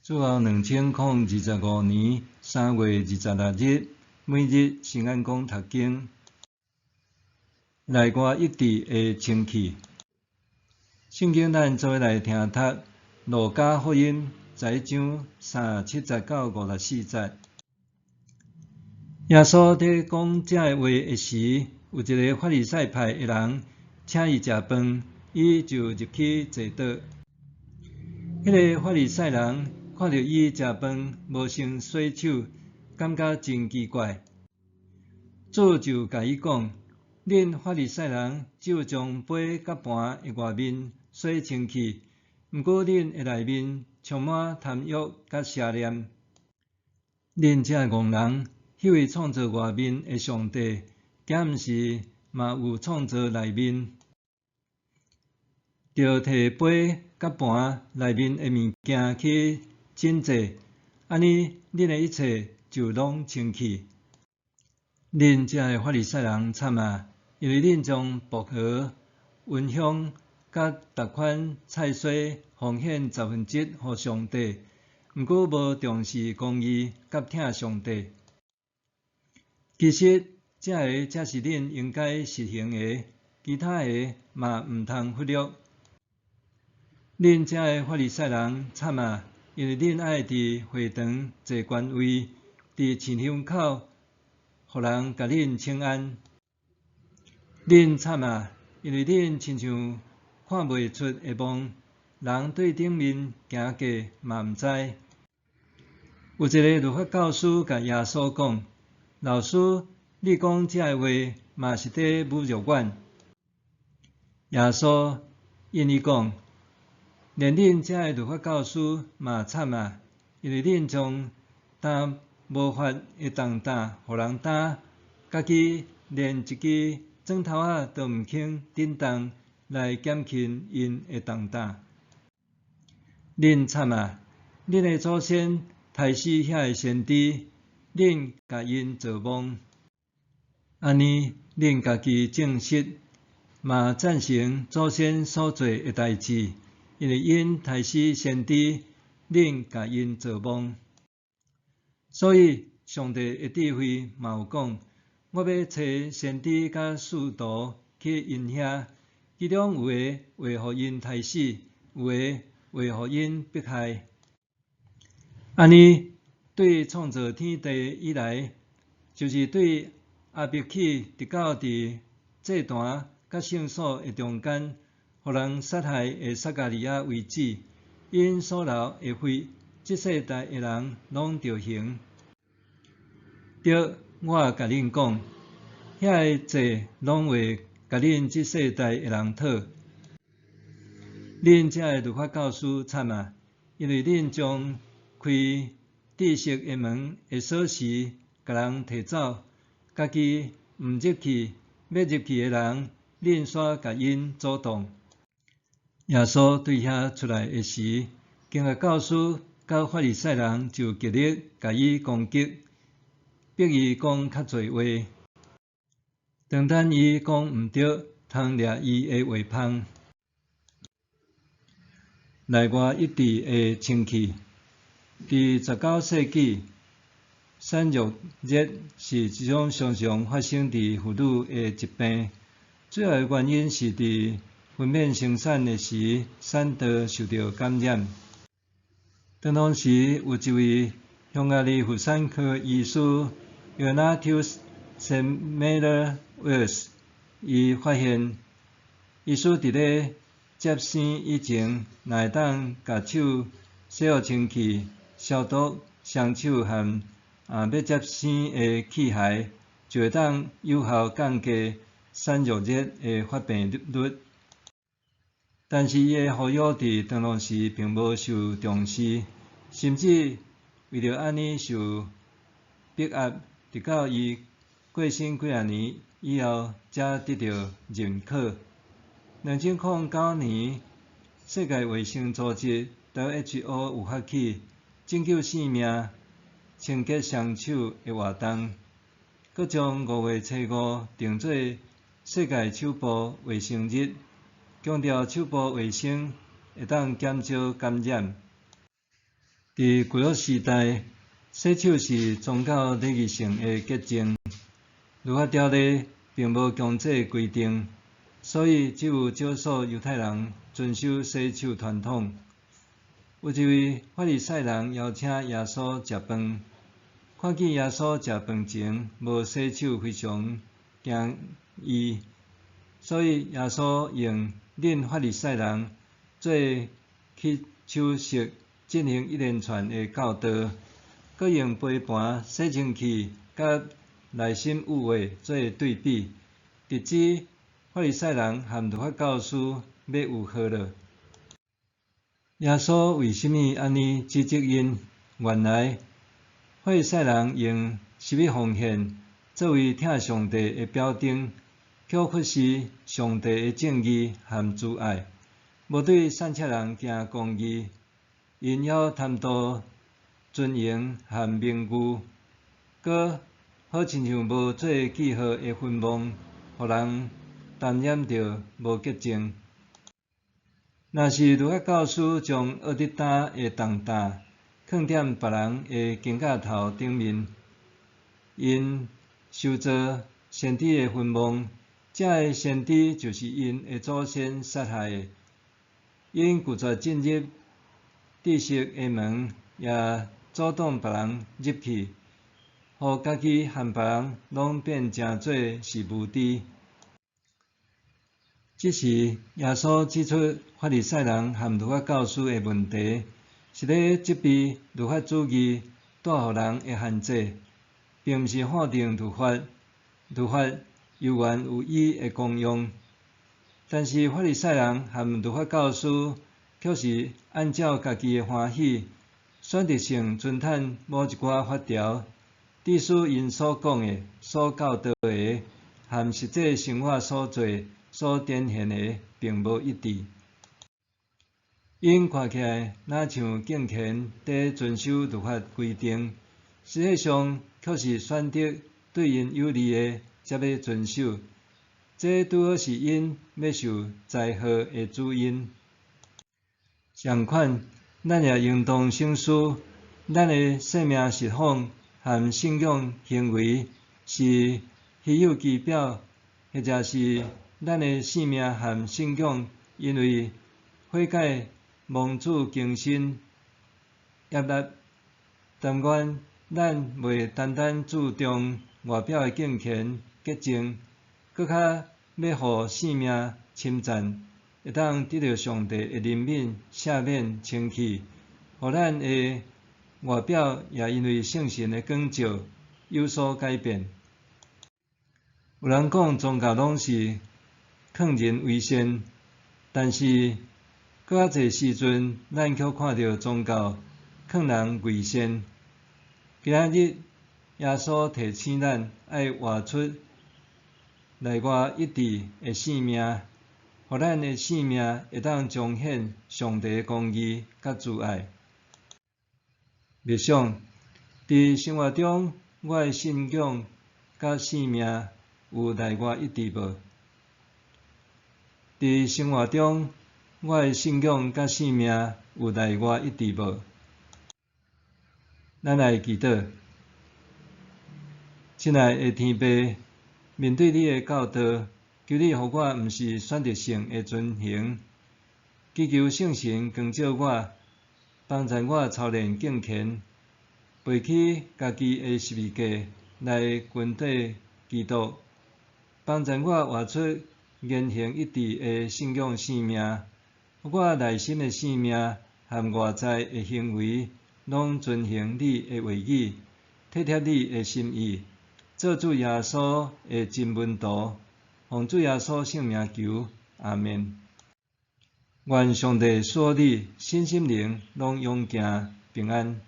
主後2025年3月26日，每日新眼光讀經，內外一致的清氣。聖經咱做伙來聽讀《路加福音》11章37節到54節。耶穌佇講這个話的時，有一个法利賽派的人請伊食飯，伊就入去坐倒。彼个法利賽人看著伊食飯無先洗手，感覺真奇怪。主就共伊講：恁法利賽人只有將杯佮盤的外面洗清氣，毋過恁的內面充滿貪欲佮邪念。恁這个戇人，彼位創造外面的上帝，敢毋是嘛有創造內面？著提杯佮盤內面的物件去淨潔，按呢，恁的一切就攏清氣。恁這个法利賽人慘啊！因為恁將薄荷、芸香佮逐款菜蔬奉獻十分之一予上帝，毋過無重視公義佮疼上帝。其實，這个才是恁應該實行的，其他的嘛毋通忽略。恁這个法利賽人慘啊！因為恁愛佇會堂坐權位，佇市場口，予人共恁請安。恁慘啊！因為恁親像看袂出的夢，人對頂面行過嘛毋知。有一个律法教師共耶穌講：老師，你講這个話嘛是佇侮辱阮。耶穌應伊講：連恁這个律法教師嘛慘啊！因為恁將擔無法的重擔予人擔，家己連一支指頭仔都毋肯振動來減輕𪜶的重擔。恁慘啊！恁的祖先刣死遐个先知，恁共𪜶做墓。按呢，恁家己證實，嘛贊成祖先所做的代誌，因為𪜶刣死先知，恁共𪜶做墓。所以，上帝的智慧嘛有講：我欲差先知佮使徒去𪜶遐，其中有的會予𪜶刣死，有的會予𪜶迫害。按呢，對創造天地以來，就是對亞伯起，直到佇祭壇佮聖所的中間，予人殺害的撒迦利亞為止，𪜶所流的血，這世代的人攏著還。對，我共恁講，遐个債攏會共恁這世代的人討。恁這个律法教師慘啊！因為恁將開知識的門的鎖匙共人提走，家己毋入去，欲入去的人，恁煞共𪜶阻擋。耶穌對遐出來的時，經學教師佮法利賽人就極力共伊攻擊，逼伊講較濟話。當等伊講毋著，通掠伊的話縫。內外一致的清氣。佇19世紀，產褥熱是一種常常發生佇婦女的疾病，主要的原因是佇分娩生產的時，產道受著感染。當時有一位匈牙利婦產科醫師 Ignatius Semmelweis，伊發現，醫師佇咧接生以前，若會當共手洗予清氣、消毒雙手和欲接生的器械，就會當有效降低產褥熱的發病率。但是伊的呼籲佇當時並無受重視，甚至為著按呢受迫壓，直到伊過身幾仔年以後，才得著認可。2009年，世界衛生組織 WHO 有發起拯救性命、清潔雙手的活動，閣將5月初5定做世界手部衛生日，強調手部衛生會當減少感染。佇舊約時代，洗手是宗教禮儀性的潔淨，律法條例並無強制規定，所以只有少數猶太人遵守洗手傳統。有一位法利賽人邀請耶穌食飯，看見耶穌食飯前無洗手，非常驚異，所以耶穌用恁法利賽人做起手式進行一連串的教導，閣用杯盤洗清氣佮內心有話做對比，直指法利賽人和律法教師欲有禍了。耶穌為啥物按呢指責𪜶？原來法利賽人用什物奉獻作為疼上帝的表徵，卻忽視上帝的正義和慈愛，無對散赤人行公義，𪜶猶貪圖尊榮和名譽，閣好親像無做記號的墳墓，予人擔染著無潔淨。若是律法教師將蚵仔擔的重擔囥踮別人的肩胛頭頂面，𪜶修造先知的墳墓，這个先知就是𪜶的祖先殺害的。𪜶拒絕進入知識的門，也阻擋別人入去，予家己和別人攏變成做是無知。這時，耶穌指出法利賽人和律法教師的問題，是咧責備律法主義帶予人的限制，並毋是否定律法。律法猶原有伊的功用，但是法利賽人和律法教師卻是按照家己的歡喜，選擇性遵趁某一寡法條，致使𪜶所講的、所教導的，和實際生活所做、所展現的並無一致。𪜶看起來若像敬虔佇遵守律法規定，實際上卻是選擇對𪜶有利的才欲遵守，這拄好是𪜶欲受災禍的主因。相款，咱也應當省思，咱的生命是否和信仰行為是虛有其表，或者是咱的生命和信仰因為悔改蒙主更新業力。但願咱袂單單注重外表的敬虔潔淨，閣較欲予生命深層，會當得著上帝的憐憫、赦免、清去，予咱的外表也因為聖神的光照有所改變。有人講宗教攏是勸人為善，但是閣較濟時陣，咱卻看著宗教勸人偽善。今仔日耶穌提醒咱愛活出內外一致的生命，予咱的生命會當彰顯上帝的公義佮慈愛。默想，佇生活中，我的信仰佮生命有內外一致無？佇生活中，我的信仰佮生命有內外一致無？咱來祈禱，親愛的天父，面對你的教導，求你予我毋是選擇性的遵行，祈求聖神光照我，幫助我操練敬虔，背起家己的十字架來跟綴基督，幫助我活出言行一致的信仰生命，予我內心的生命和外在的行為，攏遵行你的話語，體貼你的心意，做主耶穌的真門徒，奉主耶穌聖名求，阿們。願上帝賜予你身心靈攏勇健平安。